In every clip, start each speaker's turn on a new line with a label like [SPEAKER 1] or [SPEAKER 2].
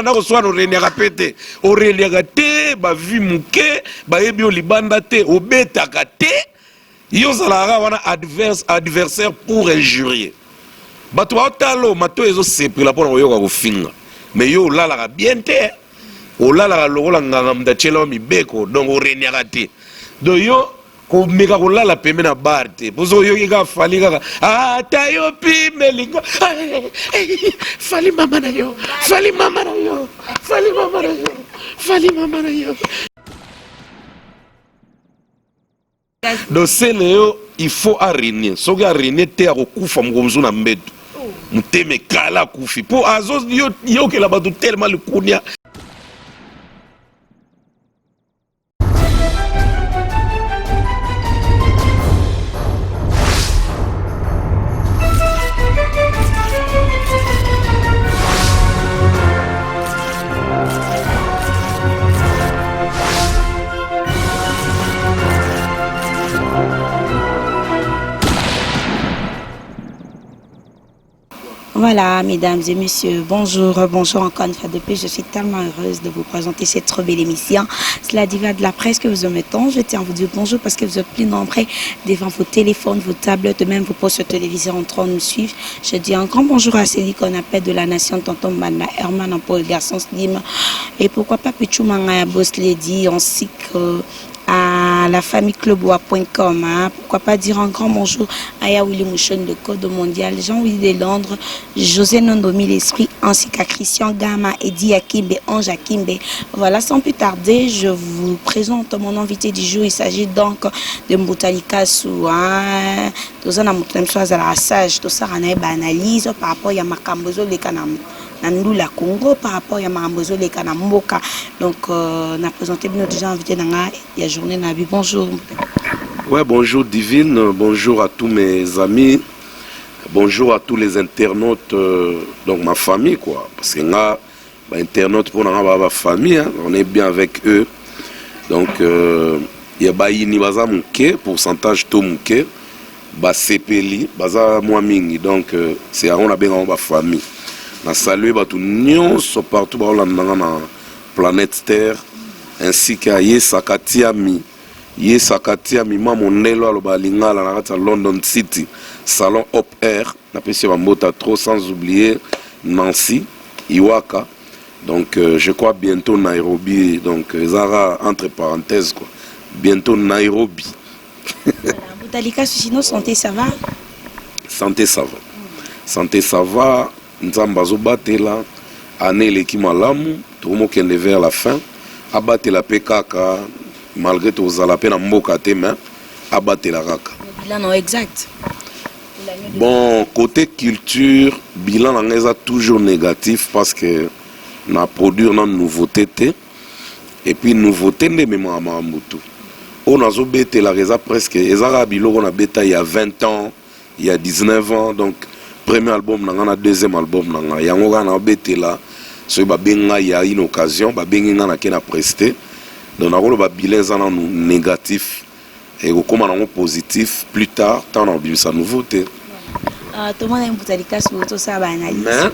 [SPEAKER 1] Na koswana oreniaka mpe te, oreniaka te, bavi moke bayebi yo libanda te, obetaka te, yo ozalaka kaka wana adversaire pour injurier. Bato baotala oyo matoi ezosepela mpona koyoka kofinga, mais yo olalaka bien te, olalaka lokola nganga moto atiela yo mibeko, donc oreniaka te. Donc yo komeka kolala pembe na bar te, mpo soki oyoki kaka Fally kaka ata yo pimelinga Fally mama na yo, Fally mama na yo, Fally mama na yo, Fally mama na yo. Donc sele yo il faut arenie, soki arenie te akokufa mokolo mosusu na mbeto, motema ekala akufi mpo azoyokela bato tellement likunia.
[SPEAKER 2] Voilà, mesdames et messieurs, bonjour, bonjour encore une fois de plus. Je suis tellement heureuse de vous présenter cette trop belle émission. C'est la diva de la presse que vous mettons. Je tiens à vous dire bonjour parce que vous êtes plus nombreux devant vos téléphones, vos tablettes, même vos postes téléviseurs en train de nous suivre. Je dis un grand bonjour à celui qu'on appelle de la nation, Tonton Manda, Herman Paul, Garçon Slim, et pourquoi pas Pichou Mangaya Boss Lady, ainsi que à la famille clubois.com. Hein. Pourquoi pas dire un grand bonjour à Willy Mouchon de Code Mondial, Jean-Willy de Londres, José Nondomi l'Esprit, ainsi qu'à Christian Gama, Eddie Akimbe, Ange Akimbe. Voilà, sans plus tarder, je vous présente mon invité du jour. Il s'agit donc de Mbuta Likasu. Hein. Toza na moto na biso azalaka sage, tosala na ye baanalyse par rapport ya makambo ezoleka na ndula Congo, par rapport ya makambo ezoleka na mboka. Donc na présenté bino déjà invité na nga ya journée na bi. Bonjour.
[SPEAKER 1] Ouais, bonjour Divine, bonjour à tous mes amis, bonjour à tous les internautes, donc ma famille quoi, parce que nga ba internautes pour nga ba famille, hein, on est bien avec eux. Donc ya bayini baza moke, pourcentage to moke, basepeli baza mwa mingi, donc c'est yango na benga ba famille. Na saluer bato nyonso partout baolanda nga na planète Terre, ainsi qu'à Yesaka Tiami. Yesaka Tiami ma mondelo aloba lingala na kati ya London City, salon Up Air, napesi ba mbota trop, sans oublier Nancy Iwaka. Donc je crois bientôt Nairobi, donc ezara entre parenthèses quoi. Bientôt Nairobi.
[SPEAKER 2] Mbuta Likasu, sinon santé ça va?
[SPEAKER 1] Santé ça va. Santé ça va, Nzambe azobatela, année eleki malamu, tokomokende vers la fin. Abatela pe kaka malgré tozala pe na mboka te, mais abatela kaka.
[SPEAKER 2] Bilan non exact.
[SPEAKER 1] Bon, côté culture, bilan na ngai eza toujours négatif parce que na produire na nouveauté te. Et puis nouveauté nde ememaka makambo tu. Oyo nazobetelaka eza presque eza kaka biloko na beta il y a 20 ans, il y a 19 ans, donc premier album na nga na deuxième album na nga. Yango kaka nabetela soki babengi ngai ya une occasion, babengi ngai nake na prester. Donc nakoloba bilan eza nanu négatif. Et kokoma nango positif plus tard tant na obimisa nouveauté.
[SPEAKER 2] Tomona Mbuta Likasu tosala ba analyse.
[SPEAKER 1] Mais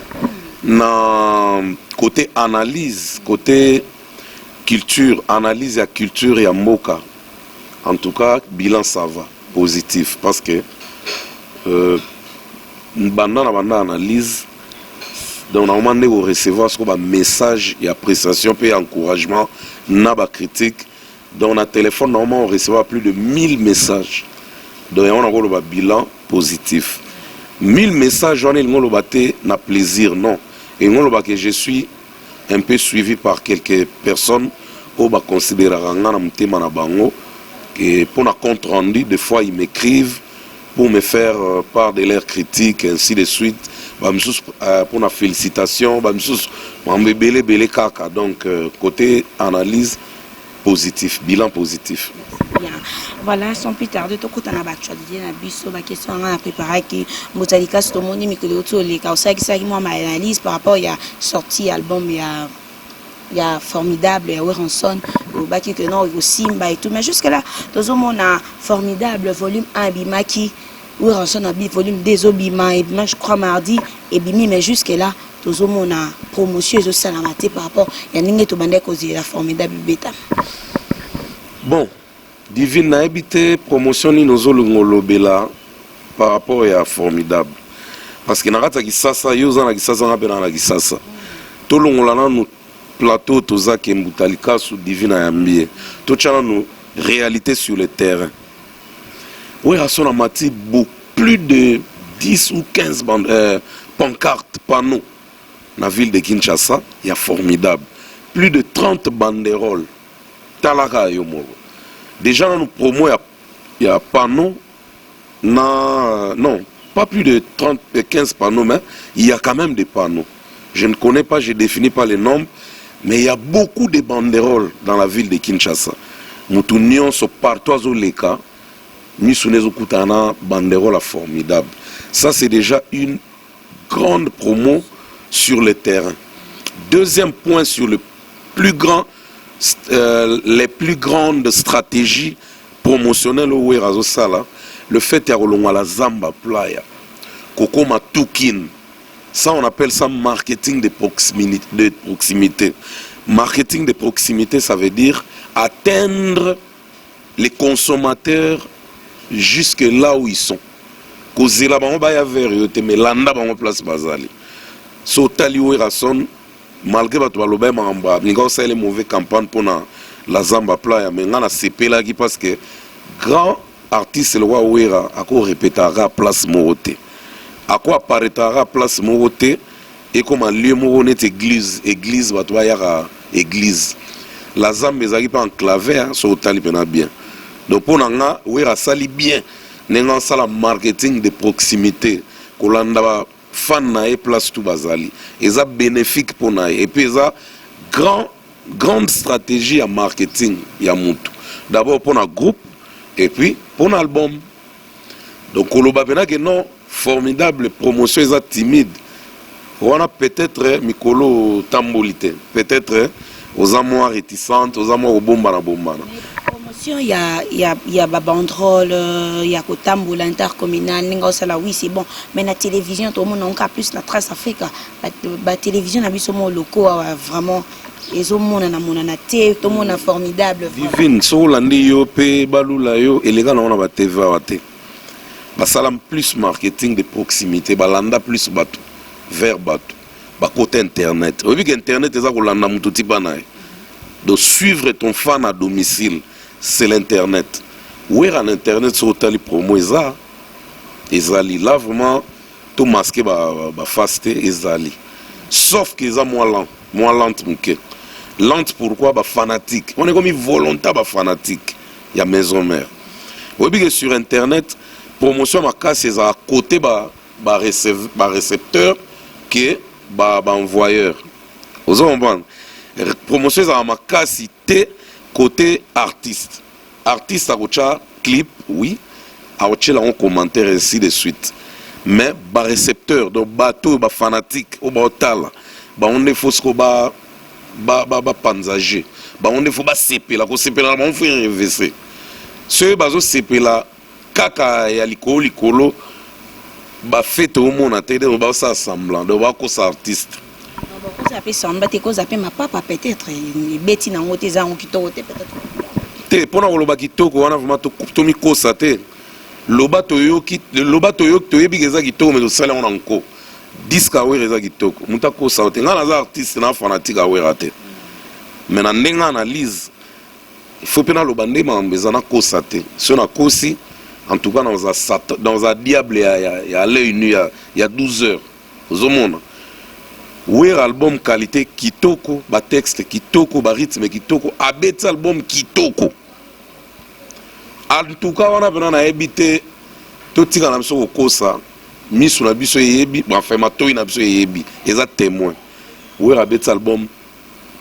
[SPEAKER 1] na côté analyse, côté culture, analyse ya culture ya mboka, en tout cas bilan ça va positif parce que banda na banda analyse, donc na nde ko recevoir ce ba message ya appréciation pe encouragement na ba critique. Donc na téléphone normalement on recevra plus de 1000 messages. Donc on a un bilan positif. 1000 messages on est na plaisir non. Et on que je suis un peu suivi par quelques personnes oyo ba considérera nga na motema na bango et pour na compte rendu des fois ils m'écrivent pour me faire part de leurs critiques ainsi de suite. Ba misusu pour na félicitation, ba misusu mambe belé belé kaka. Donc côté analyse positif, bilan positif.
[SPEAKER 2] Bien. Voilà, sans plus tarder, tokota na actualité na biso, ba question nga na préparé ki Mbuta Likasu tomoni mikolo to leka osaki moi ma analyse par rapport ya sortie album ya formidable ya Werrason, baki que non Simba et tout, mais jusque là tozomona formidable volume 1 bimaki Werrason abi volume 2 obima et je crois mardi et bimi, mais jusque là Tozomona promotion ezosalama te par rapport ya ndenge tobandaki kozela Formidable ebetama.
[SPEAKER 1] Bon, Divine, nayebi te promotion nini ozolinga olobela par rapport ya Formidable, parce que na kati ya Kisasa, yo oza na Kisasa, nga mpe naa na Kisasa. Tolongola nanu plateau, toza ke Mbuta Likasu, Divine ayambi ye. Totya nanu réalité sur le terrain. Werrason amati plus de 10 ou 15 pancartes, panneaux na ville de Kinshasa ya Formidable, plus de 30 banderoles. Talaka yo moko déjà nanu promo ya panneau na, non, pas plus de 30, 15 panneaux, mais il y a quand même des panneaux. Je ne connais pas, je définis pas les nombres, mais il y a beaucoup de banderoles dans la ville de Kinshasa. Mutu nyonso partout azoleka, misu ezokutana na banderole ya Formidable. Ça, c'est déjà une grande promo sur le terrain. Deuxième point, sur le plus grand les plus grandes stratégies promotionnelles oyo Wera azosala, le fait ya kolongwa la Zamba Playa kokoma Tukin, ça, on appelle ça marketing de proximité, de proximité. Marketing de proximité, ça veut dire atteindre les consommateurs jusque là où ils sont. Kozela bango baya vers yo te, mais landa bango place bazali. So otali Werrason, malgré bato baloba ye makambo, alinga osalele mauvais campagne mpona la Zamba Playa, mais nga nasepelaki parce que grand artiste lokwa Wera akorepetaka place moko te, ako apparaîtraka place moko te, ekoma lieu moko neti église. Église, bato bayaka église. La Zamba ezalaki mpe enclavé. So otali mpena bien, donc mpo na nga, Wera asali bien ndenge asala marketing de proximité, kolanda bafan na ye place tout bazali. Eza bénéfique mpo na ye et puis eza grande stratégie ya marketing ya mutu, d'abord mpo na groupe et puis mpo na album. Donc koloba mpena ke non, Formidable promotion eza timide wana, peut-être mikolo otamboli te, peut-être oza mwa réticente, oza mwa kobombana bombana.
[SPEAKER 2] Promotion ya babanderole ya kotambola intercommunal ndenge osala, oui, c'est bon, mais na télévision tomona onka plus na Trace Africa. Batélévision na biso mo loko awa vraiment ezomonana monana te, tomona Formidable.
[SPEAKER 1] Divine, soki olandi yo mpe balula yo, eleka nango na batv awa te. Basala plus marketing de proximité, balanda plus bato vers bato bakota internet. Oyebi ke internet eza kolanda moto tipa na ye. Donc suivre ton fan à domicile, c'est l'internet. Wera na internet, soki otali promo eza, ezali là vraiment. Tomasquer baface te, ezali, sauf que eza mwa lent, mwa lente moke. Lente pourquoi? Bafanatique wana ekomi volonté, bafanatique ya Maison Mère. Oyebi ke sur internet promotion makasi ezala côté barécepteur ke baenvoyeur. Ozo comprendre? Promotion ezala makasi te côté artiste. Artiste akotya clip, oui, akotiela yango commentaire, ainsi de suite, mais barécepteur, donc bato oyo bafanatique oyo baotala bango nde fo siko bapanza je bango, nde fo basepela. Kosepela na bango fo revese. Soki bazosepela kaka ya likolo likolo, bafete omona te, donc baosala semblant, donc bakosa artiste.
[SPEAKER 2] Bakoza mpe samba te, koza mpe mapapa, peut-être ebeti nango te, eza yango kitoko te peut-être.
[SPEAKER 1] Te, mpona koloba kitoko wana vraiment tomikosa te. Loba toyoki, loba toyoki, toyebi ke eza kitoko, mais tosali yango na nko. Disque ya Wera eza kitoko, moto akosa te. Ngai naza artiste na fanatique ya Wera te, mais na ndenge analyse, il faut mpe naloba nde makambo eza, nakosa te. So nakosi, en tout cas dans un diable ya l'œil nu ya 12 heures. Ozomona Wera, album qualité kitoko, batexte kitoko, barythme kitoko, abeti album kitoko. En tout cas wana mpena nayebi te. Totika na biso kokosa miso na biso, eyebi, enfin matoi na biso eyebi, eza témoin. Wera abeti album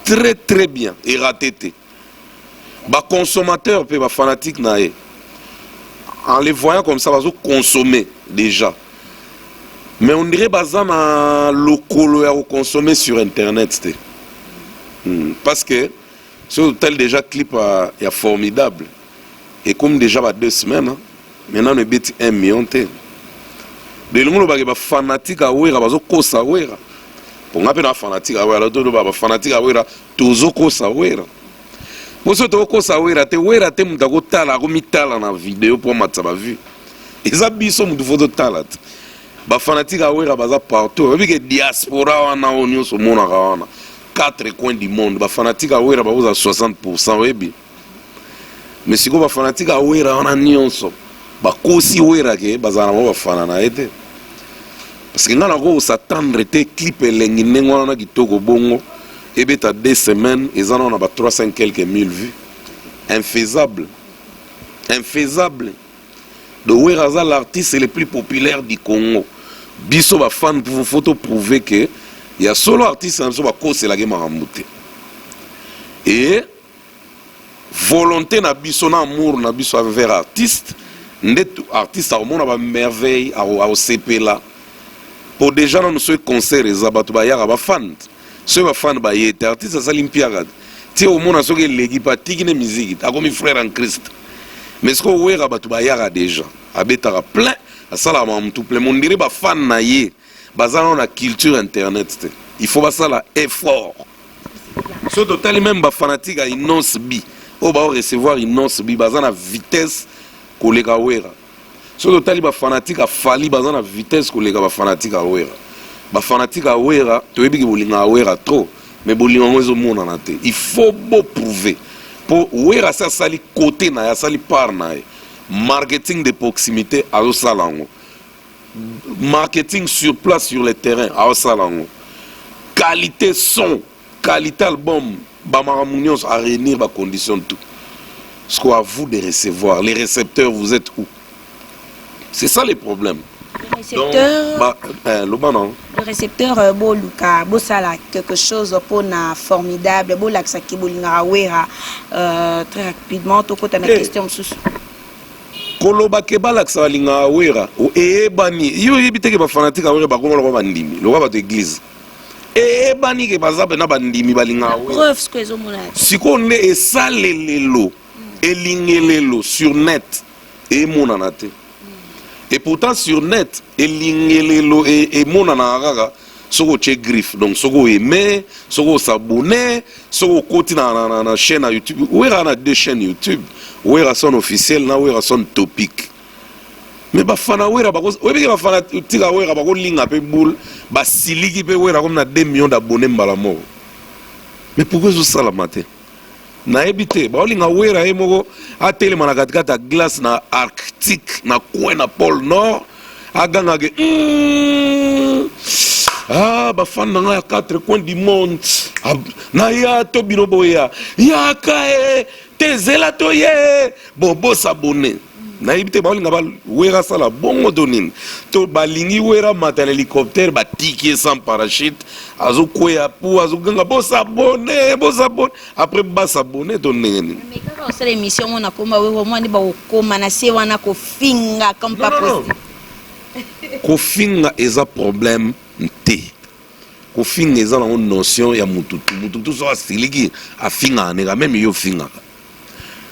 [SPEAKER 1] très très bien, eraté te. Baconsommateur mpe bafanatique na ye, en les voyant comme ça, bazoconsommer déjà, mais on dirait baza na lokolo ya koconsommer sur internet te. Parce que soki otali déjà clip ya Formidable, ekomi déjà ba 2 semaines, hein. Maintenant ebeti 1 million te. Delingo olobaki bafanatique ya Wera bazokosa Wera. Mpo nga mpe na fanatique ya Wera, toloba bafanatique ya Wera, tozokosa Wera. Mpo soki tokokosa Wera te, Wera te moto akotala, akomitala na video mpo amatisa bavue. Eza biso motu fo totala te. Bafanatique ya Wera baza partout. Oyebi ke diaspora wana oyo nyonso omonaka wana, quatre coins du monde, bafanatique ya Wera bakozala 60%, oyebi. Mais sikoyo bafanatique ya Wera wana nyonso bakosi Wera ke bazala na bango bafana na ye te. Parce que nga nako s'attendre te clip elengi ndenge wana na kitoko bongo ebeta 2 semaines, eza nano na ba 300 quelques mille vues. Infaisable, infaisable. Donc Wera aza l'artiste le plus populaire du Congo. Biso bafan, faut toprouver ke ya solo artiste na biso bakoselaki makambo te. E volonté na biso na amour na biso envers artiste nde artiste akomona bamerveille, akosepela. Po déjà nanu soki concert eza, bato bayaka, bafan. Soki bafan baye te, artiste asali mpiaka te. Tie omona soki eleki mpe atiki ne miziki te, akomi frère en Christ. Mais soki owera, bato bayaka déjà, abetaka plein, asalaka makambo plein. Mondire bafan na ye baza nano na culture internet te. Il faut basala effort. So totali même bafanatique ya Innoss'B oyo baorecevoir Innoss'B, baza na vitesse koleka Wera. So totali bafanatique ya Fally, baza na vitesse koleka bafanatique ya Wera. Bafanatique ya Wera, toyebi ke bolingaka Wera trop, mais bolingo yango ezomonana te. Il faut boprouver, mpo Wera asi asali côté na ye, asali part na ye. Marketing de proximité azosala yango, marketing sur place, sur le terrain azosala yango, qualité son, qualité album, bamakambo nyonso à réunir bacondition tout. Ce à vous de recevoir. Les récepteurs, vous êtes où? C'est ça les problèmes.
[SPEAKER 2] Récepteur.
[SPEAKER 1] Bah, loba non.
[SPEAKER 2] Le récepteur, boluka bosala quelque chose mpona Formidable, bolakisaki bolingaka Wera. Très rapidement, tokota na question mosusu.
[SPEAKER 1] Koloba ke balakisa balingaka Wera, eyebani. Yo oyebi te ke bafanatique ya Wera bakoma lokwa bandimi, lokwa bato église. Eyebani ke baza mpena bandimi, balingaka Wera.
[SPEAKER 2] Preuve sikoyo ezomonana te.
[SPEAKER 1] Sikoyo nde esalelelo elingelelo sur net emonana te. Et pourtant sur net elingelelo emonanaka kaka soki otie griffe. Donc soki oaime, soki os'abonner, soki okoti na chaîne ya YouTube Wera, na deux chaînes YouTube, Werason officiel na Werason Topic. Mais bafana Wera, oyebiki bafana tika Wera bakolinga mpe boule, basiliki mpe Wera komi na 2 millions d'abonnés mbala moko. Mais pourquoi ezosalama te? Nayebi te. Baolinga Wera ye moko atelema na katikati ya glace na Arctique, na coin na pôle Nord, agangake ah, bafan na ngai ya quatre coins du monde, ah, naya to bino boya yaka e te, zela to ye bon bos'abonner. Nayebi te, baolinga Wera asala bongo to nini? To balingi Wera mata na hélicoptère, batiki ye sans parachute, azokweya pu azoganga bos'abonner, bos'abonner, après bas'abonner to ndenge nini?
[SPEAKER 2] Mais kaka osala émission mona komba Wera, omwani bakokoma na se wana kofinga comme pas possible.
[SPEAKER 1] Kofinga eza problème te. Kofinga eza nango notion ya mututu. Mututu so asiliki, afingaka neka. Même yo ofingaka,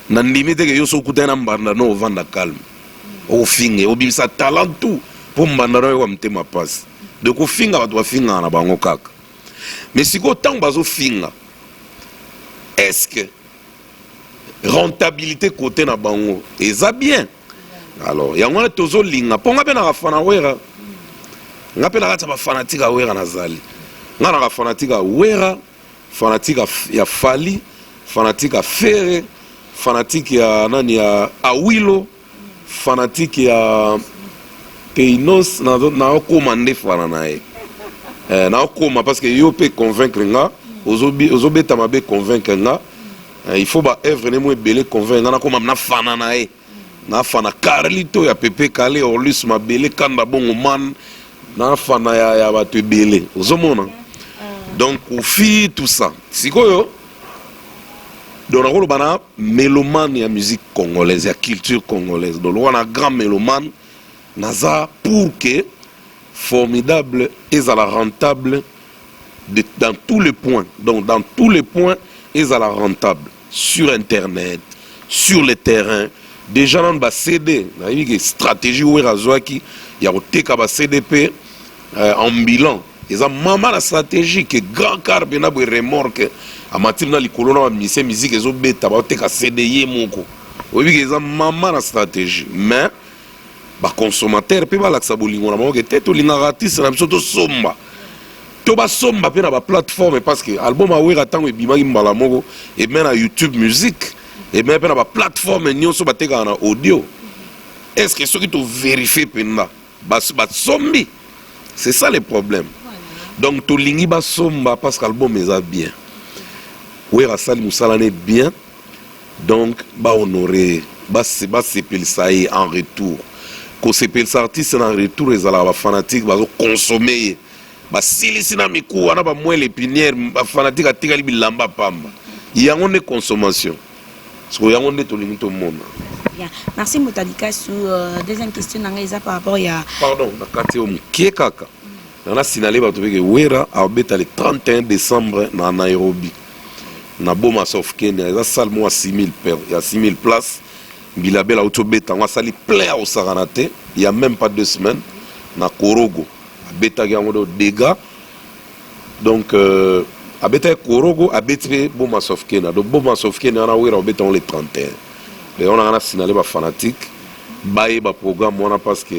[SPEAKER 1] na ndimi teke yo so okutani na mbanda no, ovanda calme, okofinga, obimisa talent tout mpo mbanda no oyoka motema mpasi. De kofinga, bato bafingaka na bango kaka. Mais sikoyo ntango bazofinga, est ce que rentabilité côté na bango eza bien? Alors yango wana tozolinga, mpo nga mpe naka fana Wera. Nga mpe na kati ya bafanatique ya Wera nazali. Nga naka fanatique ya Wera, fanatique ya Fally, fanatique ya Ferre, fanatique ya nani, ya Awilo, fanatique ya Teinos. Naokóma nde fana na ye, naokóma parce que yo mpe convaincre nga, ozobeta mabe, convaincre nga. Il faut baœuvre ne mo ebele convaincre nga, nakóma na fana na ye. Nafana Carlito ya Pepe Kale, Orlus Mabele, Kanda Bongo Man, nafana ya bato ebele ozomona. Donc Kofi, tout ça. Sikoyo donc nakoloba na mélomane ya musique congolaise, ya culture congolaise. Donc lokola na grand mélomane, naza pour que Formidable ezala rentable dans tous les points. Donc dans tous les points ezala rentable, sur internet, sur le terrain. Déjà nanu baCD, nayebi ke stratégie oyo azwaki ya koteka baCD mpe ambulant. Eza mama na stratégie ke grand car mpena boye, remorque amatiri na likolo na bamusicien, musique ezobeta, baoteka CD ye moko. Oyebi ke eza mama na stratégie, mais baconsommateur mpe balakisa bolingo na bango ke te, tolingaka artiste na biso, tosomba to basomba mpe na baplateforme, parce que album awera, ntango ebimaki mbala moko, ebima na YouTube Music, ebima mpe na baplateforme nyonso batekaka na audio. Est ce que soki tovérifie mpenza, basombi? C'est ça le problème. Donc tolingi basomba parce que album eza bien, Wera asali mosala ne bien, donc bahonore, basepelisa ye en retour. Kosepelisa artiste na retour ezalaka bafanatique bazokonsome ye, basilisi na mikuwa na bamoelle épinière, bafanatique atikali bilamba pamba. Yango nde consommation. Siko yango nde tolingi tomona.
[SPEAKER 2] Bien. Merci Mbuta Likasu. Deuxième question na ngai eza par rapport ya
[SPEAKER 1] Pardon, na kati oyo mokie kaka, nanga signaler bato peke Wera abeta le 31 décembre na Nairobi, na Bomas of Kenya. Eza salle moko ya 6000 ya 6000 place. Mbilabela auti obeta yango, asali plein ya kosakana te. Il y a même pas 2 semaines na Korogo abetaki yango, do dégâts. Donc abetaki Korogo, abeti mpe Bomas of Kenya. Donc Bomas of Kenya wana, Wera obeta yango le 31. Leon nanga na signaler bafanatique bayeba programme wana, parce que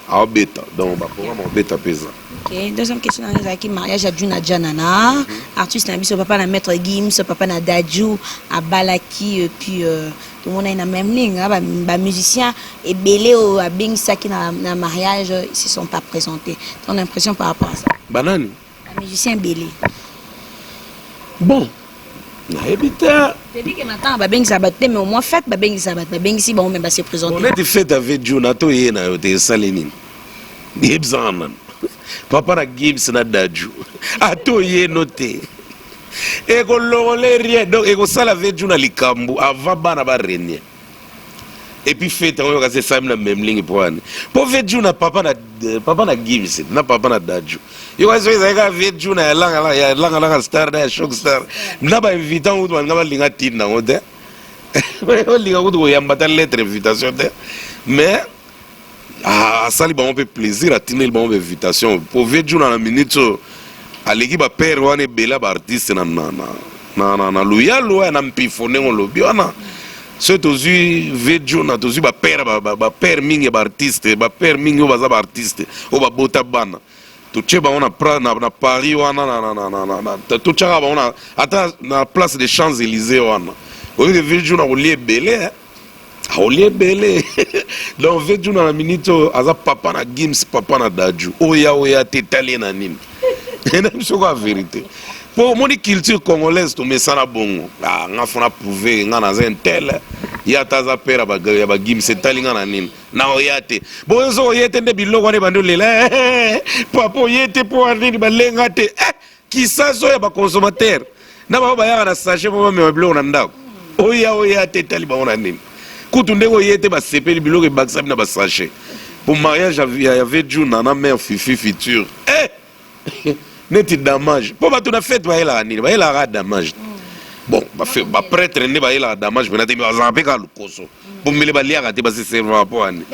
[SPEAKER 1] aobeta, donc baprogramme aobeta mpe eza.
[SPEAKER 2] Ok, deuxième question na ngai ezalaki mariage ya Juna Janana, artiste na biso, papa na Maître Gims, papa na Dadju, abalaki. Et puis tomonaki na même ligne bamusicien ebele oyo abengisaki na mariage, ils se sont pas présentés. Ton impression par rapport à ça?
[SPEAKER 1] Banani?
[SPEAKER 2] Bamusicien ebele.
[SPEAKER 1] Bon, nayebi te.
[SPEAKER 2] Toyebi ke matanga babengisaka bato te, mais au moins fête babengisaka bato. Babengisi bango, mais base présenter.
[SPEAKER 1] Neti fête avec Juna to ye na yo te, esali nini? Yebisaka nanu, papa na Gims na Dadju, ata oyeno te, ekolongola rien. Donc ekosala ve Juna likambo avant bana barenier. Et puis fête yango kasi esalami na Memling mpo wani, mpo ve Juna, papa na Gims na papa na Dadju, yo kasi soki ezalaki kaka ve Juna ya Langalanga, ya Langalanga Star na ya Shock Star na bainvitant kutu balinga balinga ntina yango te, olinga kutu koyamba ta lettre invitation te. Mais asali bango mpe plaisir, atindeli bango bainvitation, po ve Juna na minute oyo aleki bapere wana ebele ya baartiste na luyalu ya na mpifo. Ndenge olobi wana, soki tozwi ve Juna, tozwi bapere, bapere mingi ya baartiste, bapere mingi oyo baza baartiste oyo babota bana, totie bango na Paris wana, totiaka bango ata na place de Champs Élysées wana, oyoki ve Juna kolia ebele, akolia ebele. Donc ve Juna na minute oyo aza papa na Gims, papa na Dadju. Oya oya te, etali ye na nini? Na biso kaka vérité, mpo omoni culture congolaise, tomesana bongo. Ah, nga fona prouve nga naza intel, ye ata aza pere ya bagims, etali nga na nini na oya te? Boyo soki oye te, nde biloko wana ebandi olela: "Papa, oye te mpo wa nini?" Balenga te kisaso ya baconsommateur na bango bayaka na sachet mpo bamema biloko na ndako. Oya oya te, etali bango na nini? Kutu ndenge oye te, basepeli, biloko ebakisami na basachet po mariage ya ve Juna na mare Fifi future neti damage, mpo bato na fete bayelaka nini? Bayelaka damage. Bon, baprêtre nde bayelaka damage mpena te, bazalaka mpe kaka lokoso, mpo mbele baliaka te, baseservaka mpo wani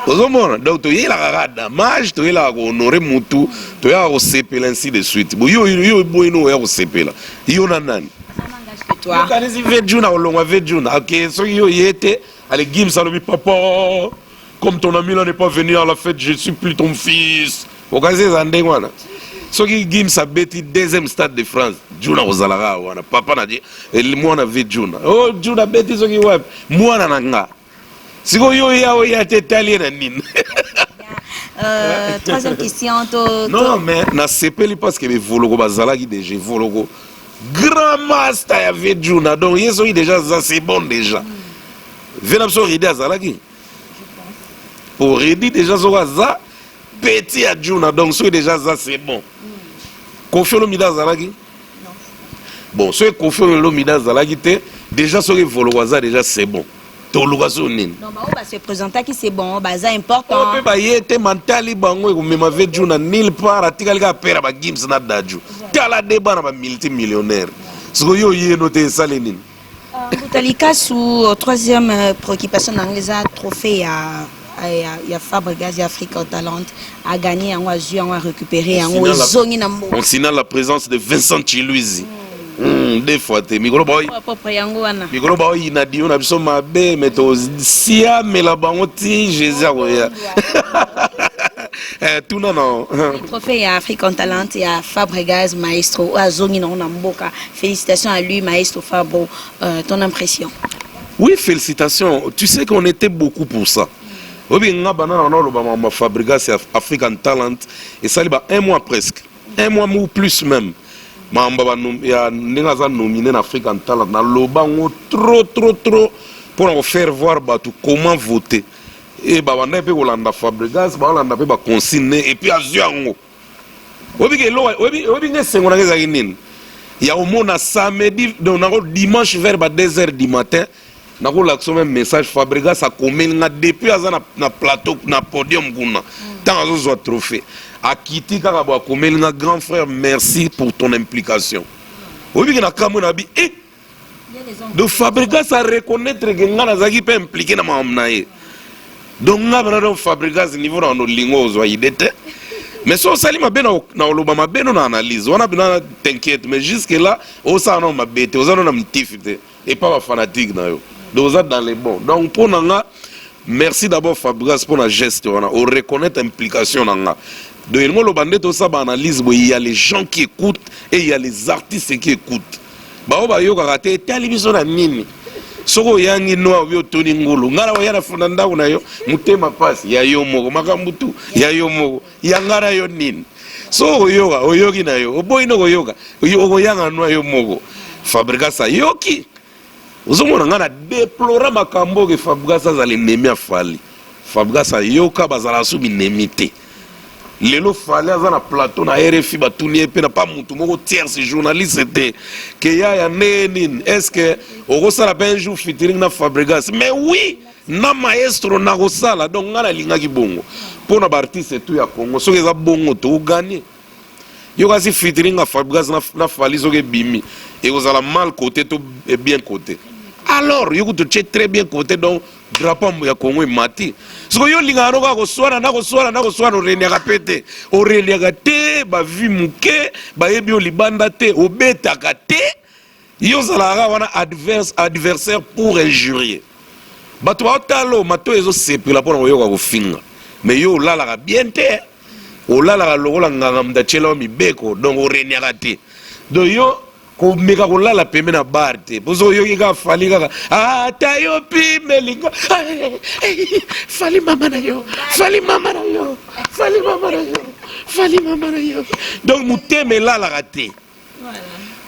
[SPEAKER 1] ozomona. Donc toyelaka kaka damage, toyelaka kohonore mutu, toyaka kosepela, ainsi de suite. Bo yo yo boyino oya kosepela yo na nani? Okanisi ve Juna kolongwa ve Juna? Ok, soki yo ye te, ale Gims alobi: "Papa, comme ton ami là n'est pas venu à la fête, je suis plus ton fils." Okanisi eza ndenge wana? Soki Gims abeti deuxième Stade de France, Juna kozalaka wana, papa na mwana ve Juna. O Juna abeti soki wapi, mwana na nga. Sikoyo yo ya oya te, etali ye na nini?
[SPEAKER 2] Troisième question to,
[SPEAKER 1] Non, mais nasepeli parce que bevoloko bazalaki déjà. Evoloko grand master ya ve Juna, donc ye soki déjà aza, c'est bon déjà. Ve na biso Redi azalaki po Redi déjà soki aza petit ya Juna, donc soki déjà aza, c'est bon. Kofi Olomide azalaki. Bon, soki Kofi Olomide azalaki te, déjà soki Evoloko aza déjà, c'est bon. Toluka so nini?
[SPEAKER 2] Non, bao base présentaki, c'est bon, baza important.
[SPEAKER 1] Mpe baye te, mantali bango ekomema ve Juna nulle part. Atikali kaka pera bagims na Dadju. Tala de bana bamultimillionnaire, sikoyo yo oyeno te, esali nini?
[SPEAKER 2] Mbuta Likasu, troisième préoccupation na ngai eza trophée ya ya Fabregas ya Africa Talent a gagné yango, azwi yango, a récupéré yango, ezongi na mboka.
[SPEAKER 1] On signale la présence de Vincent Chiluizi. Deux fois te mikolo
[SPEAKER 2] propre yango wana.
[SPEAKER 1] Mikolo baoyina dio na biso mabe, me tosiamela bango ti Jésus akoya. Tuna na
[SPEAKER 2] Trophée ya African Talent ya Fabregas maestro oyo azongi nango na mboka, félicitations à lui, maestro Fabro. Ton impression?
[SPEAKER 1] Oui, félicitations. Tu sais qu'on était beaucoup pour ça. Oyebi nga bana na oloba makambo Fabregas ya African Talent esali ba un mois, presque un mois ou plus même. Makambo ya ndenge aza nominé na African Talent, naloba yango trop, trop, trop mpona kofaire voir bato comment voter. E babanda mpe kolanda Fabregas, baolanda mpe baconsigne, et puis azwi yango. Oyebi ke eloko, oyebi nge esengo nanga ezalaki nini ya komona samedi, donc nako dimanche vers ba 2 heures du matin, nakolakisa même message Fabregas akomeli nga depuis aza na plateau, na podium kuna. Ntango azozwa trophée, akiti kaka bo, akomeli nga: "Grand frère, merci pour ton implication." Oyebi ke na kamwe na bi e donc Fabregas a reconnaître ke nga nazalaki mpe impliqué na makambo na ye. Donc nga bana, donc Fabregas, niveau na olingo ozwa idée te, mais so osali mabe na oloba mabe no na analyse wana bina, t'inquiète. Mais jusque là osala nano mabe te, oza no na mitifi te epa bafanatique na yo, donc oza dans les bons. Donc mpo na nga, merci d'abord Fabregas mpo na geste wana, oreconnaître implication na nga. Donc elingi oloba nde tosala baanalyse boye, il y a les gens qui écoutent et il y a les artistes qui écoutent. Bao bayokaka te, etali biso na nini? Soki oyangi noa, obi otoni ngulu, ngai na oya na funda ndako na yo, motema pasi ya yo moko, makambo tu ya yo moko, ya ngai na yo nini? Soki oyoka, oyoki na yo, oboyi no koyoka, okoyanga nwa yo moko. Fabregas ayoki. Ozomona ngai na déplora makambo oke Fabregas azala ennemi ya Fally. Fabregas ayoka, bazala so binemi te. Lelo Fally aza na plateau na RFI, batuni ye mpe na pa mutu moko tierce, journaliste te, ke yaya, ndenge nini, est ce que okosala mpe un jour featuring na Fabregas? Mais oui, na maestro nakosala. Donc ngai nalingaki bongo mpo na baartiste tu ya Congo. Soki eza bongo, tokoganye yo. Kasi featuring ya Fabregas na Fally, soki ebimi, ekozala mal côté to bien côté? Alors yo kutu tie très bien côté. Donc drapeau ya Congo emati. Soki yo olingaka no kaka koswana na koswana na koswana, oreniaka mpe te, oreliaka te, bavi moke bayebi yo libanda te, obetaka te, yo ozalaka wana adversaire pour injurier. Bato baotala o mato ezosepela mpona koyoka kofinga, mais yo olalaka bien te, olalaka lokola nganga moto atiela yo mibeko. Donc oreniaka te. Donc yo komeka kolala pembe na bar te, mpo soki oyoki kaka Fally kaka, ata yo pimelinga Fally mama na yo, Fally mama na yo, Fally mama na yo, Fally mama na yo, donc motema elalaka te.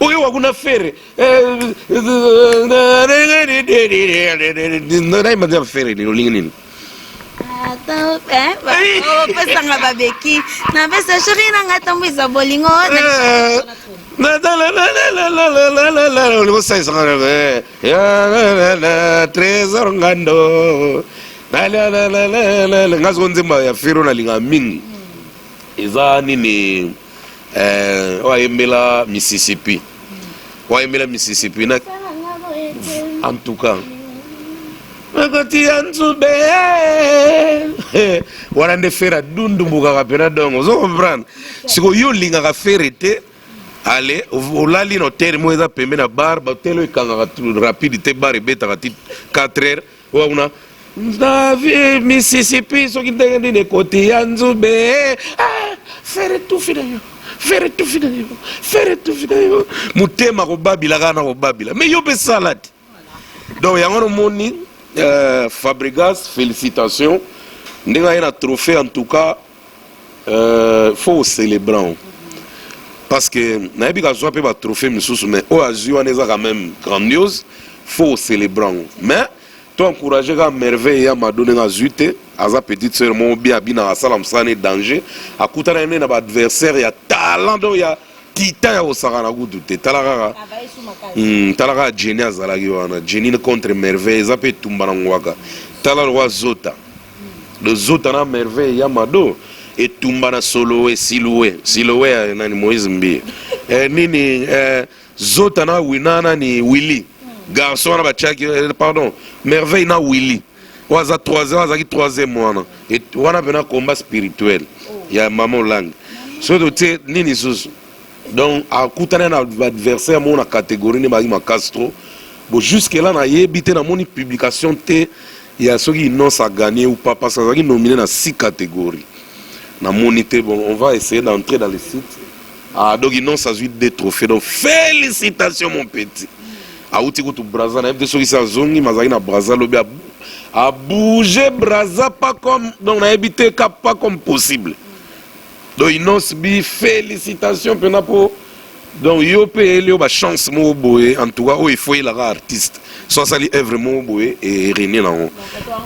[SPEAKER 1] Oyo wakuna Ferre nayeba Ferre nini, olingi nini?
[SPEAKER 2] Opesanga babeki, napesa chéri nanga tambwisa bolingo.
[SPEAKER 1] Olingo osalisaka Trésor Ngando. Nga soko nzembo ya Ferre oyo nalingaka mingi eza nini? Oyo ayembela Mississippi, oyo ayembela Mississippi na, en tout cas ekoti ya nzube wana nde Ferre adundumbukaka mpena. Donc ozo comprendre, sikoyo yo olingaka Ferre te, ale olali na hotel moko eza pembe na bar. Bahotel oyo ekangaka rapide te, bar ebetaka ti 4 heures. Oyo kuna na Mississippi, soki ndenge nini ekoti ya nzube, ah, Ferre tufi na yo, Ferre tufi na yo, Ferre tufi na yo, motema kobabila kaka na kobabila, mais yo mpe sala te. Donc yango nomoni, Fabregas, félicitations ndenge aye na trophée. En tout cas, faut océlébrer, parce que nayebi kazwa mpe batrophée misusu, mais oyo azwi wana eza quand même grandiose, faut océlébrer yango. Mais to encourage kaka Merveille ya Mado ndenge azwi te. Aza petite sœur moko bien, abinaka, asala mosala ne danger, akutana nde na baadversaire ya talent, donc ya titan ya kosakana kutu te. Tala kaka, tala kaka Jenny azalaki wana, Jenny contre Merveille, eza mpe etumba na ngwaka. Tala lokwa Zota de Zota na Merveille ya Mado, etumba na Solowe, Silowe, Silowe ya nani, Moïse Mbiye, nini, Zota na wina nani, Willy garçon wana batiaki, pardon, Merveille na Willy. Oyo aza troisième, azalaki troisième wana. Et wana pena combat spirituel ya mama Olangi. Soki totie nini susu? Donc akutani na adversaire moko na catégorie ne bazalaki makasi trop. Bon, jusque là nayebi te, namoni publication te ya soki Innoss a gagné ou pas, parce que azalaki nominé na six catégories. Namoni te. Bon, on va essayer d'entrer dans le site. Ah, donc Innoss azwi deux trophées. Donc félicitations, mon petit. Auti kutu Braza, nayebi te soki se azongi, mais azalaki na Braza lobi, abouge Braza pas comme, donc nayebi te ka pas comme possible. Donc Innoss B, félicitations mpena mpo donc yo mpe eyeli yo bachance moko boye. En tout cas, oyo efoyelaka artiste so asali œuvre moko boye erenie nango.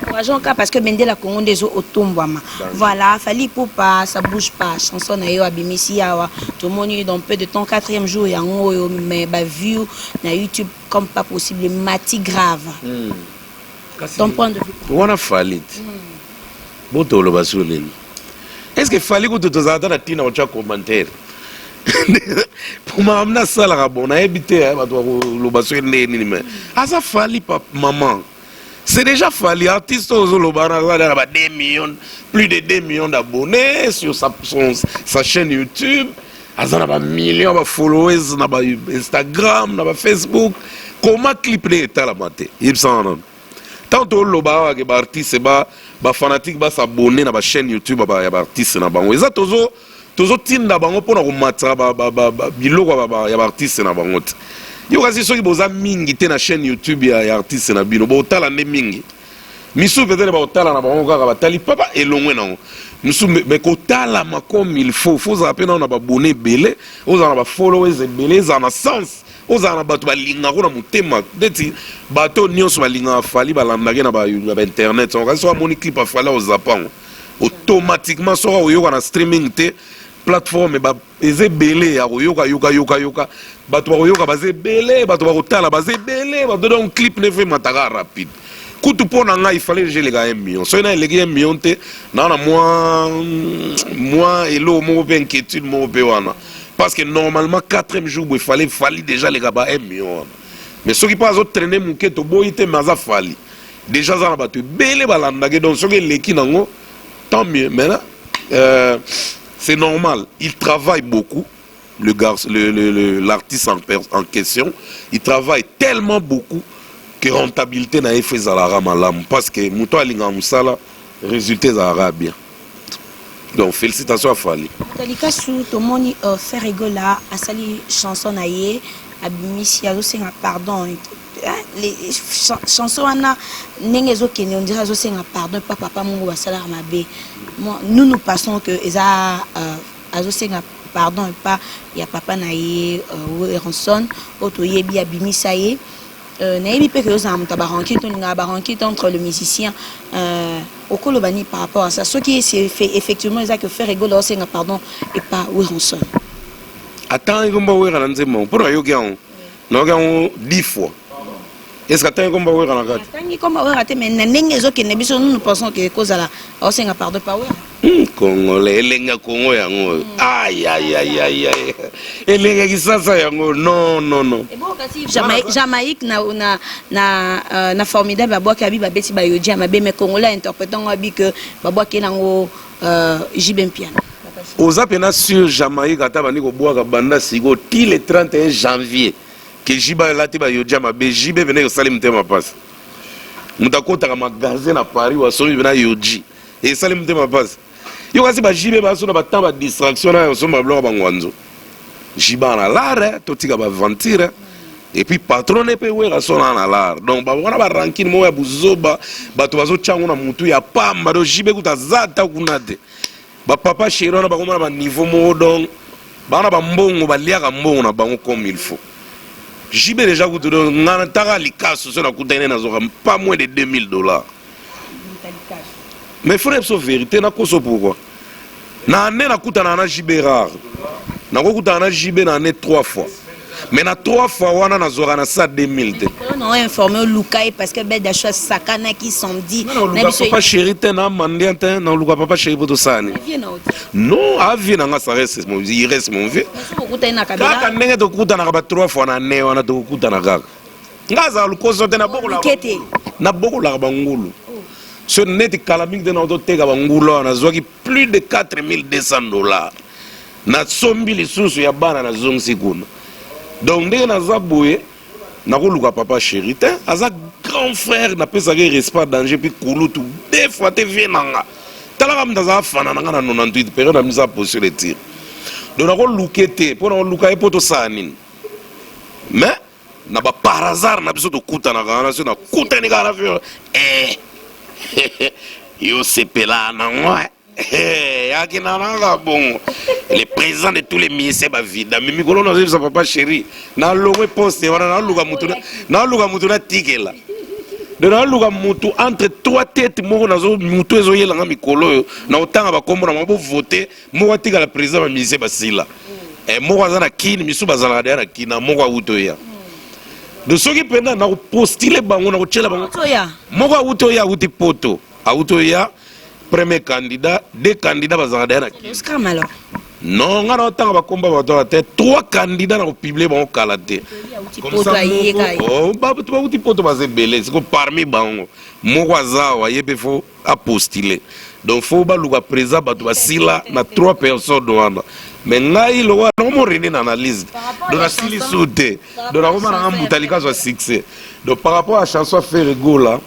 [SPEAKER 2] Encourageons ka parce que bendela Congo nde ezo otombwama. Voilà, Fally Ipupa, ça bouge pas, chanson na yo abimisi awa, tomoni dans peu de temps quatrième jour yango oyo, mais baview na YouTube comme pas possible mati grave. Ton point de vue?
[SPEAKER 1] Wana Fally te, bo toloba so nini? Est ce que Fally kutu tozala ata na ntina kotya commentaire po makambo nasalaka? Bon, nayebi te, bato bakoloba soki ndenge nini, mais aza Fally pa maman, c'est déjà Fally. Artiste oyo ozoloba wana aza na ba 2 millions, plus de 2 millions d'abonnés sur sa chaîne YouTube, aza na bamillion ya bafollowers na baInstagram, na baFacebook. Koma clip nde etalama te, yebisanga nano. Tant toloba awa ke baartiste, bafanatike bas'abonner na bachaîne YouTube ya baartiste na bango, eza tozotinda bango mpona komatisa biloko ya baartiste na bango te. Yo kasi soki boza mingi te na chaîne YouTube ya artiste na bino, botala nde mingi. Misusu peut-être bakotala na bango kaka, batali papa elongwe nango misusu, mais kotalama comme il faut, faut ozala mpe nano na babone ebele, ozala na bafollowers ebele, ezala na sens, ozala na bato balingako na motema, neti bato nyonso balingaka Fally, balandaki na bainternet. Kasi soki amoni clip aFally, ozapa yango automatiquement. Soki oyoka na streaming te, plateforme eza ebele ya koyoka, yoka, yoka, yoka, bato bakoyoka baza ebele, bato bakotala baza ebele, bato. Donc clip ne fe mataka rapide. Kutu mpo na ngai, ifale déjà eleka 1 million. Soki na eleki 1 million te, naa na mwa eloko moko mpe inquiétude moko mpe wana, parce que normalement quatrième jour boye fallait Fally déjà eleka ba 1 million wana. Mais soki mpo azotraîner moke, toboyi te, mais aza Fally déjà, aza na bato ebele balandaki. Donc soki eleki nango, tant mieux. Maintenant, c'est normal, il travaille beaucoup, le garçon, l'artiste en question, il travaille tellement beaucoup que rentabilité na ye fo ezalaka malamu, parce que moto alingaka mosala, résultat ezalaka bien. Donc félicitations à Fally.
[SPEAKER 2] Likasu, tomoni Ferre Gola asali chanson na ye, abimisi, azosenga pardon. Chanson wana ndenge ezokende, on dirait azosenga pardon pa papa moko basalaka mabe. Nous, nous pensons que eza azosenga pardon epa ya papa na ye Werrason oyo toyebi abimisa ye. Nayebi mpe ke ozala moto ya barancune, tolingaka barancune entre le musicien. Okoloba nini par rapport à ça, soki effectivement eza ke Ferre Gola osenga pardon epa Werrason?
[SPEAKER 1] Atangi komba Wera na nzembo? Mpo nayoki yango, nayoki yango 10 fois. Est ce que atangi komba Wera na kati?
[SPEAKER 2] Atangi komba Wera te, mais na ndenge ezokende, biso, nous, nous pensons ke ekozala aosenga pardon pa Wera.
[SPEAKER 1] Congolais, elengi ya Kongo yango oyo. Ayayayayay, elengi ya Kisasa yango. Non, non, non.
[SPEAKER 2] Ebongo kasi Jamaïque na Formidable babwaki, abi babeti bayoji ya mabe, mais Congolais interprétant ngo abi ke babwaki nango JB Mpiana.
[SPEAKER 1] Oza mpena sur Jamaïque, ata bandi kobwaka banda sikoyo ti le 31 janvier ke JB alati bayoji ya mabe, JB pene esali motema mpasi. Moto akotaka magasin na Paris, wasombi mpena yoji, esali motema mpasi. Yo kasi baJB baso na batemps badistraction na osomba biloko bangwanzo. JB na lare, totika baventure. Et puis patron ne mpe Wera so na na lare. Donc wana barancune moko ya buzoba, bato bazotya yango na mutu ya pamba. Donc JB kuta aza ata kuna te. Bapapa chéri wana bakoma na baniveau moko, donc baa na bambongo, baliaka mbongo na bango comme il faut. JB déjà kutu, donc nga nataka likasu, so nakutani ne nazwaka pas moins de 2000 $. Mais faut biso vérité, nakoso pourquoi na année nakutana na JB rare, nakokutana na JB na année trois fois, mais na trois fois wana nazwaka na sa 2000 te.
[SPEAKER 2] Na informé oluka ye parce que Bedacho asakanaki samedi.
[SPEAKER 1] Na papa chéri te, na mandia te, naluka papa chéri mpo tosala nini? Non, avie na nga, ça reste mon, il reste mon vieux. Kaka ndenge tokutanaka ba trois fois na année wana, tokokutana kaka. Nga azala lukoso te, nabokolaka bangulu. So neti kala mingi te naototeka bangula wana, nazwaki plus de 4200 $. Nasombi lisusu ya bana, nazongisi kuna. Donc ndenge naza boye, nakoluka papa chéri te, aza grand frère, napesaki respect, danger. Mpe kulutu deux fois te, vie na nga, talaka moto azala fana na nga na 98, période na misa position de tir. Donc nakoluke te mpo nakoluka ye mpo tosala nini, mais na bapar hasard na biso tokutanaka wana. So nakutani kaka na fio, eh, yo sepela nango, yakenda nanga bongo. Le président de tous les ministères bavida. Mais mikolo nazoyebisa papa chéri, nalongwe poste wana, naluka mutu natikela. Donc naluka mutu entre trois têtes. Moko nazo mutu ezoyelanga mikolo oyo na kotanga bakombo na bango, bovote moko atikala président. Bamusicien basila, moko aza na Kini, misu bazalaka deya na Kini, na moko awuti oya. Donc soki mpenza nakopostule bango, nakotiela bango.
[SPEAKER 2] Oya.
[SPEAKER 1] Moko awuti oya, awuti Poto, awuti oya, premier candidat. Deux candidats bazalaka deya na Kini.
[SPEAKER 2] Oscram alors.
[SPEAKER 1] Non, nga na otanga bakomba bato awa te. Trois candidats na kopublier bango kala te.
[SPEAKER 2] Awuti Poto, ayeka ye.
[SPEAKER 1] Oh, bato bauti Poto baza ebele. Siko parmi bango moko aza awa, ye mpe faut apostule. Donc faut baluka président, bato basila na trois personnes wana. Mais ngai lokola nakomorene na analyse, donc nasili su te. Donc nakoma nanga mbuta likaso ya succès. Donc par rapport à chanson Ferre Gola,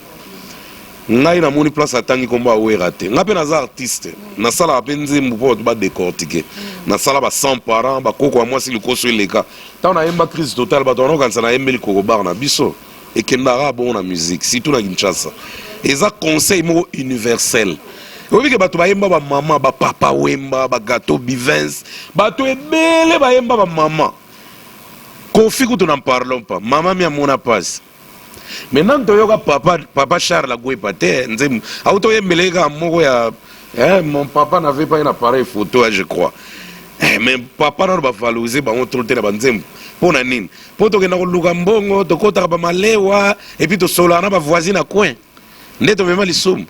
[SPEAKER 1] ngai namoni place atangi nkombo awera te. Ngai mpe naza artiste, nasalaka mpe nzembo mpo bato badécortiquer. Nasala ba 100 parents, bakoko ya mwasi likoso eleka. Ntango nayemba Crise Totale, bato banaokanisa nayembeli kokobar na biso. Ekendaka bongo na musique, surtout na Kinshasa. Eza conseil moko universel. Oyebi ke bato bayemba bamama, bapapa Wemba, bagato Bivins, bato ebele bayemba bamama. Kofi kutu n'en parlons pas, mama mi amona pasi. Maintenant toyoka papa Charles Agwepa te. Nzembo auti oyembela kaka moko ya "Mon papa n'avait pas un appareil photo", je crois. Mais papa nano bavaloriser bango trop te na banzembo. Mpo na nini? Mpo tokenda koluka mbongo, tokɔtaka bamalewa et puis tosolaka na bavoisine na coin nde tomema lisumu.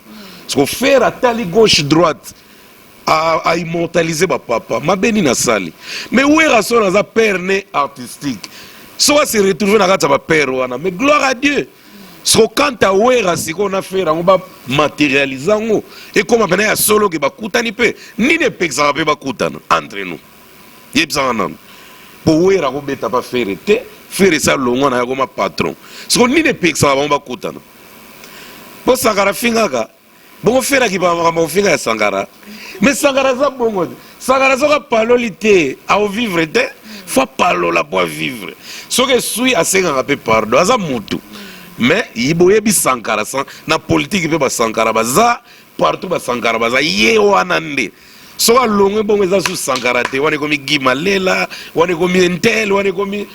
[SPEAKER 1] Parce Ferre atali gauche droite, aimmortaliser bapapa, mabe nini asali? Mais Werason aza père né artistique, soki ase retrouve na kati ya bapère wana, mais gloire à Dieu. Soko quant à Wera sikoyo na Ferre, yango bamatérialiser yango, ekóma mpena ya solo ke bakutani mpe. Nini epekisaka mpe bakutana entre nous? Yebisaka nano, po Wera akobeta pa Ferre te. Ferre esi alongwa na ye, akoma patron. Siko nini epekisaka bango bakutana? Mpo Sankara afingaka bongo, Ferre akipaka makambo kofinga ya Sankara. Mais Sankara aza bongo te. Sankara soki apaloli te, aovivre te. Faut apalola po avivre. Soki esui, asengaka mpe pardon, aza mutu. Mais boyebi Sankara na politike mpe, basankara baza partout, basankara baza. Ye wana nde soki alongwe bongo, eza su Sankara te. Wana ekomi Guy Malela, wana ekomi Intel, wana ekomi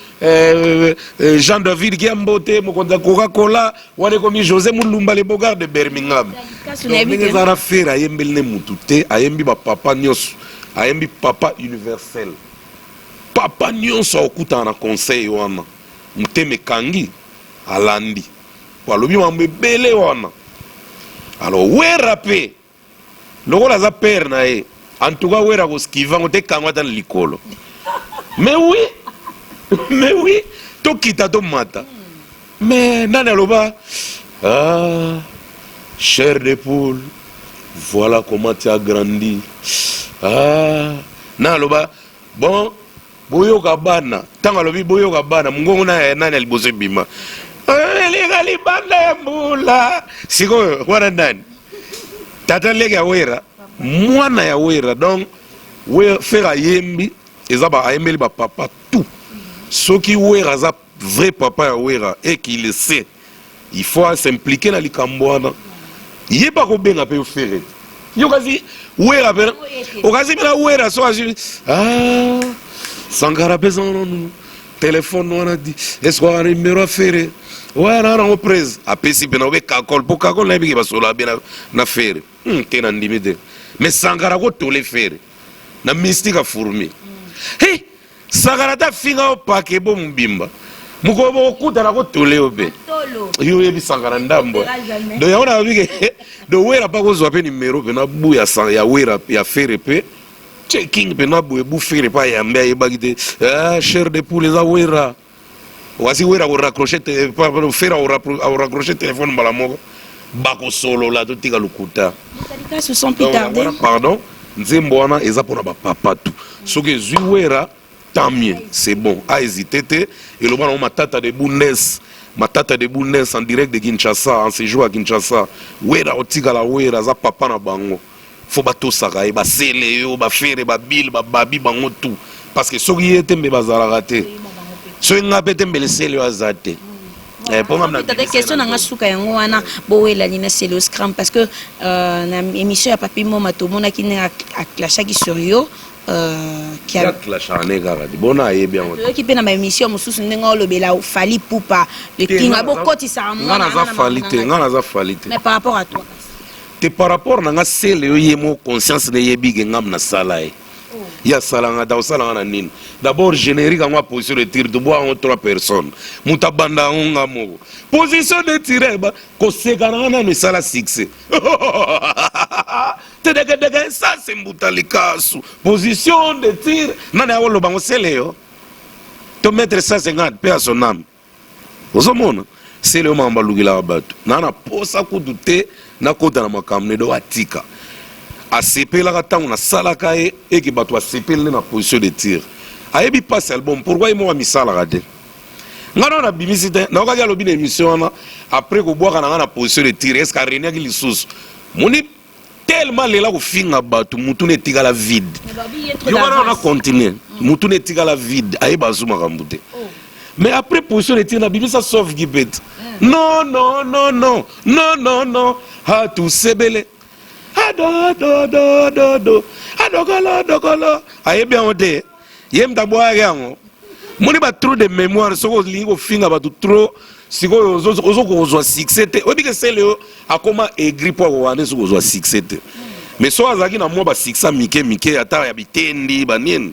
[SPEAKER 1] Jean David Kiambote, mokonzi ya Coca Cola, wana ekomi José Mulumba, le bogard de Birmingham. Ndenge eza na Ferre, ayembeli ne mutu te, ayembi bapapa nyonso, ayembi papa universel. Papa nyonso akokutana na conseil wana, motema ekangi, alandi po alobi mambo ebele wana. Alors Wera mpe lokola aza père na ye, en tout cas Wera koskiva yango te, kango ata na likolo. Mais oui, mais oui, tokita tomata. Mais nani aloba: "Ah, chair de poule, voilà comment tu as grandi"? Ah, nani aloba: "Bon, boyoka bana"? Ntango alobi "boyoka bana", mongongo na nani ya liboso ebima? Eleka libanda ya mbula. Sikoyo wana nani? Tata leke ya Wera, mwana ya Wera. Donc Ferre ayembi, eza ayembeli bapapa tout. Soki Wera aza vrai papa ya Wera et qu'il le sait, il faut s'impliquer na likambo wana. Ye mpe akobenga mpe Ferre te. Yo kasi Wera mpe okasi mpe na Wera so asi: "Ah, Sankara, apesa nanu telefone wana di est-ce wana numéro ya Ferre wana nango." Prese apesi mpe na obe Kakol, mpo Kakol nayebiki basolola be na Ferre te, na ndimi te. Mais Sankara akotole Ferre na mystique afourmi. Hey, Sankara ta finga opake bo mobimba, mokolo bokokutana kotole yo mpe. Yo oyebi Sankara ndambo. Donc yango nayebi ke do Wera mpa kozwa mpe nimero mpe na bu ya Wera, ya Ferre mpe checking mpe na boye bu Ferre mpe ayambe, ayebaki te: "Ah, chair de poule, eza Wera." Wasi Wera koraccrocher, Ferre akoraccrocher telefone mbala moko. Bakosolola, totika lokuta.
[SPEAKER 2] Sans plus tarder.
[SPEAKER 1] Pardon, nzembo wana eza mpona bapapa tu. Soki ezwi Wera, tant mieux, c'est bon. Ahésité te. Eloba nango Matata de Bundes, Matata de Bundes en direct de Kinshasa, en séjour à Kinshasa. Wera otikala Wera, aza papa na bango, fo batosaka ye. Basele yo, bafere, babile, bababi bango tout, parce que soki ye te, mbe bazalaka te. Soki nga mpe te, mbele Sele oyo aza te.
[SPEAKER 2] Tata, question na nga suka yango wana: bowelani na Celeo Scram? Parce que na émission ya Papi Moma, tomonaki ndenge aclashaki sur yo.
[SPEAKER 1] Clashaka ne kaka te, bona ayebi yango.
[SPEAKER 2] Toyoki mpe na baémission mosusu ndenge olobela Fally Ipupa le King, bokotisaka.
[SPEAKER 1] Nga naza Fally te, nga naza Fally te.
[SPEAKER 2] Mais par rapport à toi?
[SPEAKER 1] Te, par rapport na nga, Sele oyo ye mo conscience na yebi ke ngam nasala ye, ye asalanga ta osalanga na nini. D'abord générique yango ya position de tir, tobwa yango trois personnes, moto abanda yango nga moko. Position de tir, koseka na nga nano esala succès tedegedege. Ça c'est Mbuta Likasu. Position de tir, nani akoloba ngo? Sele yo to maître 150 mpe ya son âme. Ozomona Sele oyo, makambo alukelaka bato naa na posa kutu te nakota na makambo nedo. Atika, asepelaka ntango nasalaka ye eke bato basepeli nde na position de tir. Ayebi mpasi album, pourquoi ye moko amisalaka te? Ngai nao nabimisi te. Naokaki alobi na émission wana, après kobwaka na ngai na position de tir, est ce que areniaki lisusu? Moni tellement lela kofinga bato, mutu na etikala vide. Yo wana na continue, mutu na etikala vide, ayeba azu makambo te. Mais après position de tir, nabimisa sauf gipet. Non, non, non, non, non, non, non, hatusebele adododododo adokolo dokolo. Ayebi yango te, ye mutu abwakaki yango. Moni batrou de mémoire, soki olingi kofinga bato trop, sikoyo ozokozwa succès te. Oyebi ke Sele oyo akóma aigri mpo akokaa nde soki ozwa succès te. Mais soki azalaki na mwa basuccès mike mike, ata ya bitendi banini,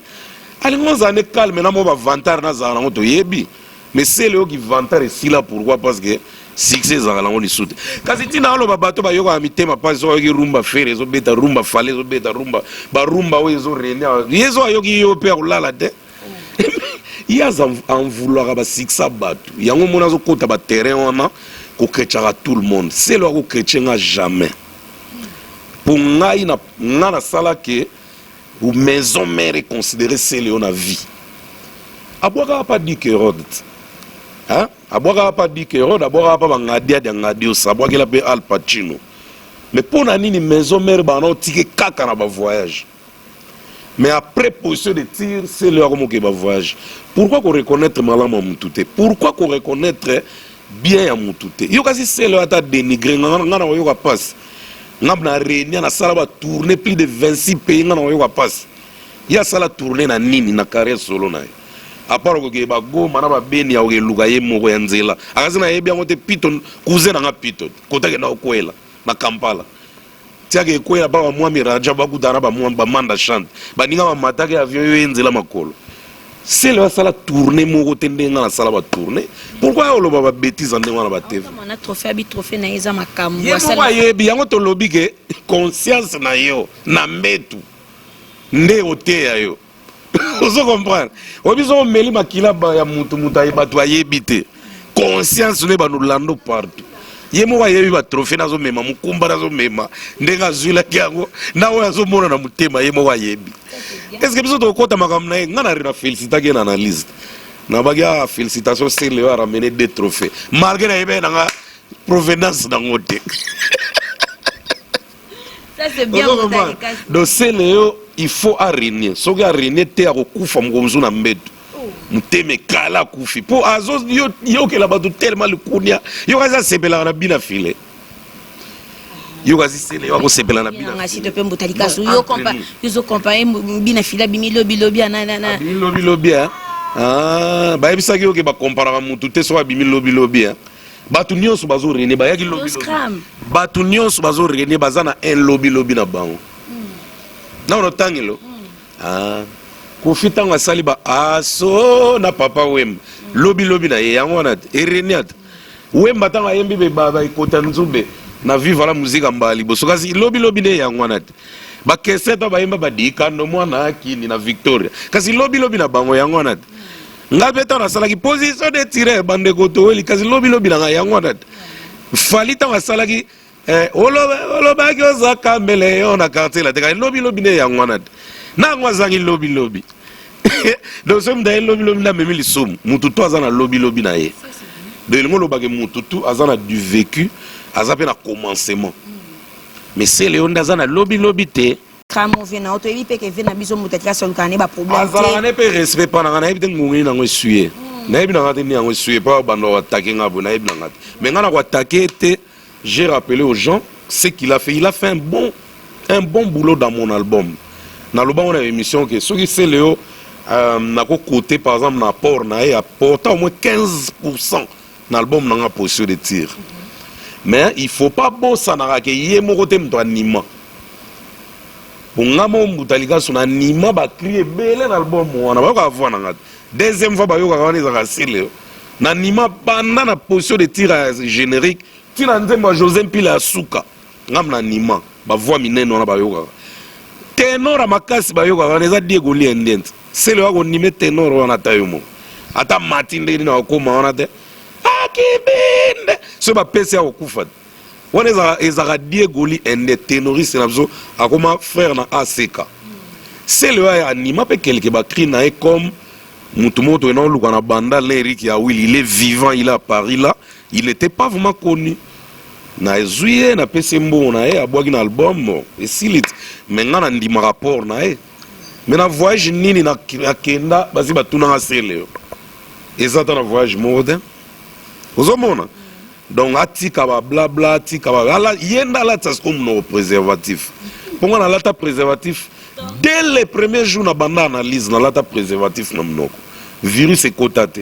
[SPEAKER 1] alingi ozala nde calme na mwa bavantard nazala nango, toyebi. Mais Sele oyo, kivantard esila. Pourquoi? Parce que succès ezalaka nango lisusu te. Kasi ntina aloba, bato bayokaka mitema mpasi soki ayoki rumba Ferre ezobeta, rumba Fally ezobeta, rumba barumba oyo ezorene ye. So ayoki yo mpe akolala te. Ye aza envouloiraka basuccès bato yango. Mona azokota baterrain wana kokretiaka tout le monde. Selo akokretie nga jamais, mpo ngai nga nasala ke maison mère econsidéré Sele oyo na vie. Abwakaka pa Dik Hérode, hein? Abwakaka pa Dik Hérode, abwakaka pa bangadiadi ya ngadios, abwakela mpe Al Pacino. Mais mpo na nini maison mère bana otike kaka na bavoyage? Mais après position de tir, Sele oyo akomoke bavoyage. Pourquoi koreconnaître malamu ya mutu te? Pourquoi koreconnaître bien ya mutu te? Yo kasi Sele oyo ata dénigre nga, nga na koyoka mpasi. Nga na renia, nasala batournée plus de 26 pays, nga na koyoka mpasi. Ye asala tournée na nini na carrière solo na ye, à part okokee bagoma na babeni ya okeluka ye moko ya nzela? Akasi nayebi yango te. Pito, cousin na nga Pito, kotakenda kokwela na Kampala, tiaka ekwela pa bamwami Raja, bakutana na bamanda chante, baninga bamataki avion, yo ye nzela makolo. Sele asala tournée moko te ndenge nga nasala batournée. Pourquoi ya oloba babêtises ndenge wana batv?
[SPEAKER 2] Mwana trophée, abi trophée na ye eza makambo.
[SPEAKER 1] Ye moko ayebi yango. Tolobi ke conscience na yo na mbetu nde oteya yo. Ozo comprendre? Oyebi soki omeli makila ya mutu, mutu bato ayebi te. Conscience nde banolando partout. Ye moko ayebi batrophée nazomema, mokumba nazomema, ndenge azwilaki yango na oyo azomona na motema, ye moko ayebi. Est ce que biso tokokɔta makambo na ye? Nga na félicitaki ye na analyse, nabaki: "A félicitation Sele oyo aramené deux trophées", malgré nayebi nanga provenance nango te.
[SPEAKER 2] Ça c'est bien.
[SPEAKER 1] Donc Sele oyo, il faut arenie. Soki arenie te, akokufa moko mosusu na mbeto, motema ekala, akufi, mpo azoyokela bato tellement likunia. Yo kasi asepelaka na bina file, yo kasi Sele yo akosepela na bina.
[SPEAKER 2] S'il te plaît, Mbuta Likasu, yo compa yo comparer bina file abimi lobi lobi na
[SPEAKER 1] Abimi lobi lobi. Ah, bayebisaki yo ke bakomparaka mutu te soki abimi lobi lobi. Bato nyonso bazorene, bayaki lobi. Bato nyonso bazorene, baza na un lobi lobi na bango nano otangelo. Ah, Kofi ntango asali ba aso na Papa Wemba, lobi lobi na ye yango wana te ereni. Ata Wemba ntango ayembi baekota nzube na Viva la Musica mbala liboso, kasi lobi lobi nde yango wana te. Bakese to bayemba badikando mwana akini na Victoria, kasi lobi lobi na bango yango wana te. Ngai mpe ntango nasalaki position de tir, bandeko toweli, kasi lobi lobi na ngai yango wana te. Fally ntango asalaki Eh, olobaki oza kameleon na quartier la teka lobi lobi nde yango wana te na yango azangi lobi lobi. Donc soki moto aye lobi lobi nde amemi lisumu. Motu to aza na lobi lobi na ye. Donc elingi olobake motu tu aza na du vécu, aza mpe na commencement, mais Celeo nde aza na lobi lobi te.
[SPEAKER 2] Kramo vie na yo, toyebi mpe ke vie na biso, moto atika solukaka ne baproblème.
[SPEAKER 1] Azalaka ne mpe respect mpa na nga. Nayebi te ngongi nango esui, nayebi na nga te nini yango esui mpo bando koattaquer nga boye. Nayebi na nga te, mais nga na koattaquer te. J'ai rappelé aux gens ce qu'il a fait. Il a fait un bon boulot dans mon album. Naloba ngo na émission ke soki Celeo nakokote par exemple na apport na ye, apporta au moins 15 na album na nga Position de tir. Mais il faut pas bosanaka ke ye moko te moto anima bonga mo. Mbuta Likasu na anima bacris ebele na album wana, bayokaka voix na nga te. Deuxième fois bayokaka wana ezalaka Celeo na anima banda na Position de tir ya générique ntina nzembo ya José Mpila ya suka. Ngam na anima bavoix minene wana bayokaka, ténor ya makasi bayokaka wana eza Diego Liendient. Celeo akonime ténor wana, ata yo moko, ata mati ndenge nini akokóma wana te. Akibinde soki bapesi ya kokufa te wana ezalaka Diego Li Inde, ténoriste na biso, akoma frère na Aseka. Celeo oyo anima mpe quelque bacris na ye comme mutu moko tokenda koluka na Bandal na Eric Yawil. Il est vivant, il est à Paris là. Il n'était pas vraiment connu. Nazwi ye, napesi ye mbongo na ye, abwaki na album. Bon, esili te, mais nga na ndima rapport na ye. Mais na voyage nini nakenda, basi batunanga Celeo eza ata na voyage moko te. Ozomona, donc atika bablabla, atika ye nde alatisa sikoyo monoko préservatif, mpo nga nalata préservatif dès le premier jour na banda analyse. Nalata préservatif na monoko, virus ekota te.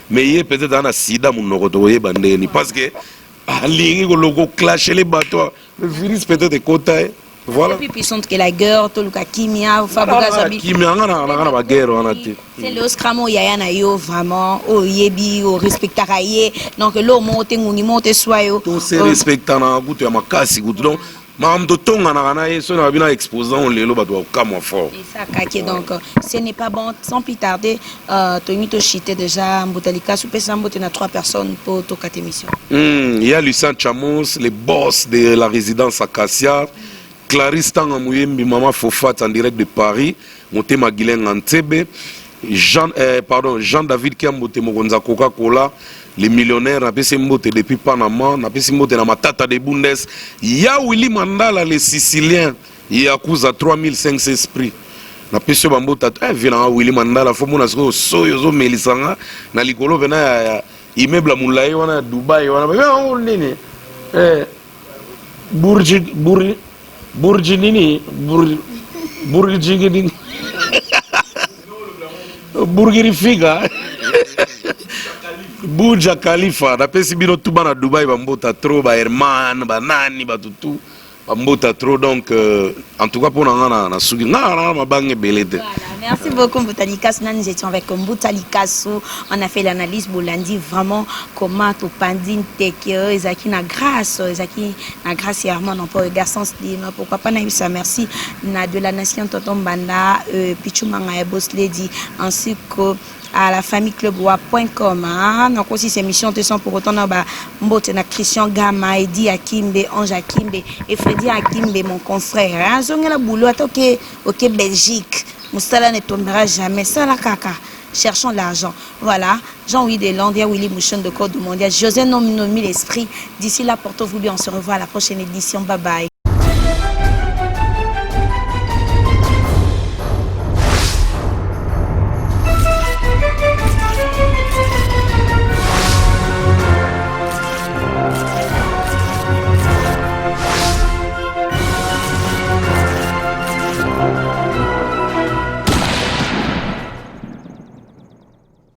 [SPEAKER 1] Mais ye peut-être aza na sida monoko, tokoyeba ndenge nini, parce que alingi koloko clashele bato, le virus peut-être ekota ye. Voilà.
[SPEAKER 2] Plus puissante que la guerre, toluka kimia. Fabregas.
[SPEAKER 1] Kimia, nga nanga na baguerre wana te.
[SPEAKER 2] Celeo Scram, yaya na yo vraiment, oyebi orespectaka ye, donc eloko moko te, ngungi moko te swa yo.
[SPEAKER 1] Tose respectanaka kutu ya makasi kutu. Donc makambo totonganaka na ye, soki na babina exposant lelo, bato bakokamwa fort.
[SPEAKER 2] Esakaki, donc ce n'est pas bon. Sans plus tarder, tolingi tochite déjà. Mbuta Likasu, opesa mbote na trois personnes mpo tokata émission.
[SPEAKER 1] Il y a Lucien Chamos, le boss de la résidence Acacia, Clarisse Tanga Mouyembi, Maman Fofat en direct de Paris, Motema Guilain Antebe, Jean, pardon, Jean-David Kiambote Mokonza Coca-Cola, les millionnaires, napesi mbote depuis Panama, napesi mbote na Matata de Bundes, ya Willy Mandala, les Siciliens, Yakuza 3500 esprits. Napesi yo bambote vie nanga Willy Mandala. Fo mona sikoyo soyo ozomelisanga na likolo mpena ya immeuble ya molai wana ya Dubai wana. Babenga nini? Burji Burji Burji nini, Burji Burji nini, Burgirifika, Burja Khalifa. Napesi bino tu bana Dubai bambota trop, baherman, banani, bato tu bambota trop. Donc en tout cas mpo na nga na suki nga na mabanga ebele te.
[SPEAKER 2] Voilà, merci beaucoup Mbuta Likasu. Nous étions avec Mbuta Likasu. On a fait l'analyse Bolandi, vraiment comment topandi nteke ezaki na grâce, ezaki na grâce ya Armand pour garçon slim. Pourquoi pas na ça, merci na de la nation Tonton Banda, Pichu Manga et Boss Lady, ainsi que à la famille clubwa.com. Hein. Donc aussi ces émission te sans pour autant na ba mbote na Christian Gama, Eddie Akimbe, Ange Akimbe et Freddy Akimbe, mon confrère. Hein. Zongela boulot ata OK Belgique. Mosala ne tombera jamais. Sala kaka. Cherchons l'argent. Voilà. Jean-Louis Deslandes, Willy Mouchon de Code Mondial. José Nomi l'Esprit. D'ici là, portez-vous bien. On se revoit à la prochaine édition. Bye bye.